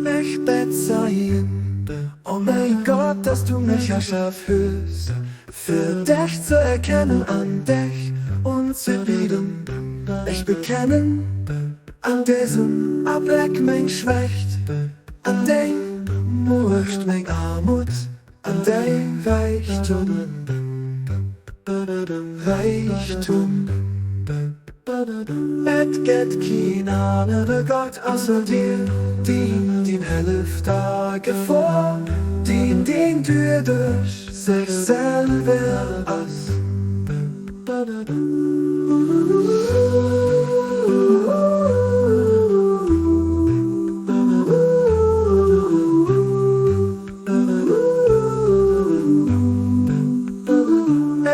Ech bezeien, o mäin Gott, dass du mech erschaf hues, fir dech ze erkennen an dech unzebieden. Ech bekennen an dësem Abléck meng Schwächt, an deng Muecht, meng Aarmut an däi Räichtum. Räichtum. Et gett keen anere Gott ausser dir, deen deen hëlleft a Gefor, deen deen duerch sech selwer ass.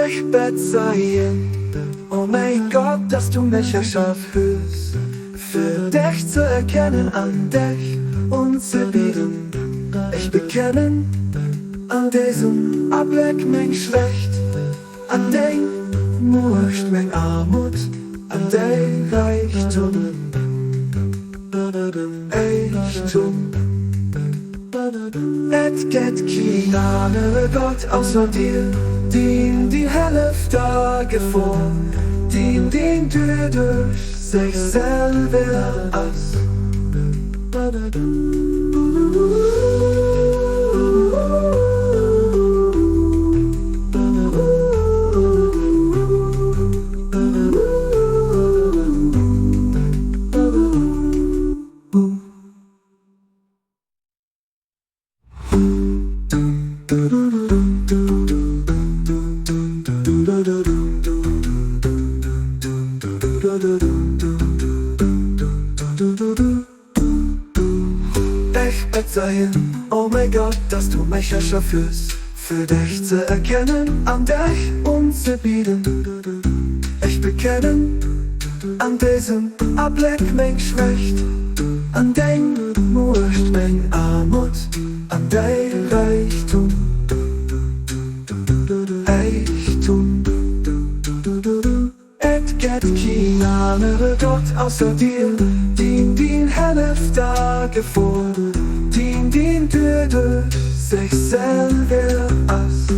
Ech bezeien, o mäi Gott, dass du mech erschaf hues, fir dech ze erkennen an dech unzebieden. Ech bekennen an dësem Abléck meng Schwächt an deng Muecht, meng Aarmut an däi Räichtum. Räichtum. Et gett keen anere Gott ausser dir, deen dir helleft a Gefor, deen deen duerch sech selwer ass. Ech bezeien, o mäi Gott, dass du mech erschaf hues, fir dech ze erkennen an dech unzebieden. Ech bekennen an dësem Abléck meng Schwächt an deng Muecht, meng Aarmut an däi Räichtum. Räichtum. Et gett keen anere Gott ausser dir, deen deen helleft a Gefor, deen deen duerch sech selwer ass.